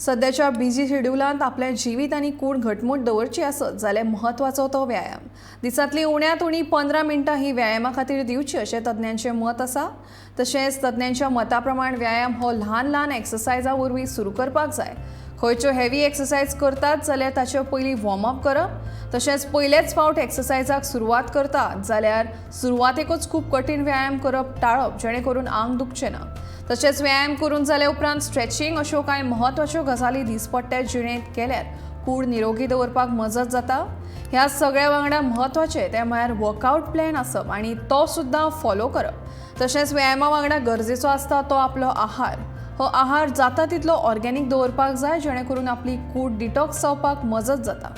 सद्याच्या बिजी शेड्युलांत आपलें जिवीत आनी कूड घटमूट दवरची आसत जाल्यार म्हत्वाचो तो व्यायाम. दिसांतली उण्यांत उणी 15 मिनटां ही व्यायामा खातीर दिवची अशें तज्ञांचें मत आसा. तशेंच तज्ञांच्या मता प्रमाण व्यायाम हो ल्हान ल्हान एक्सरसायजा वरवीं सुरू करपाक जाय. खंयच्यो हेवी एक्सरसायज करतात जाल्यार ताचे पयलीं वॉर्मअप करप, तशेंच पयलेच फावट एक्सरसायजाक सुरवात करता जाल्यार सुरवातेकूच खूब कठीण व्यायाम करप टाळप, जेणे करून आंग दुखचें ना. तशेंच व्यायाम करून जाल्या उपरांत स्ट्रेचिंग अश्यो कांय म्हत्वाच्यो गजाली दिसपट्ट्या जिणेंत केल्यार कूड निरोगी दवरपाक मजत जाता. ह्या सगळ्या वांगडा म्हत्वाचें तें म्हळ्यार वर्कआवट प्लॅन आसप आनी तो सुद्दां फॉलो करप. तशेंच व्यायामा वांगडा गरजेचो आसता तो आपलो आहार. हो आहार जाता तितलो ऑर्गेनीक दवरपाक जाय, जेणे करून आपली कूड डिटॉक्स जावपाक मजत जाता.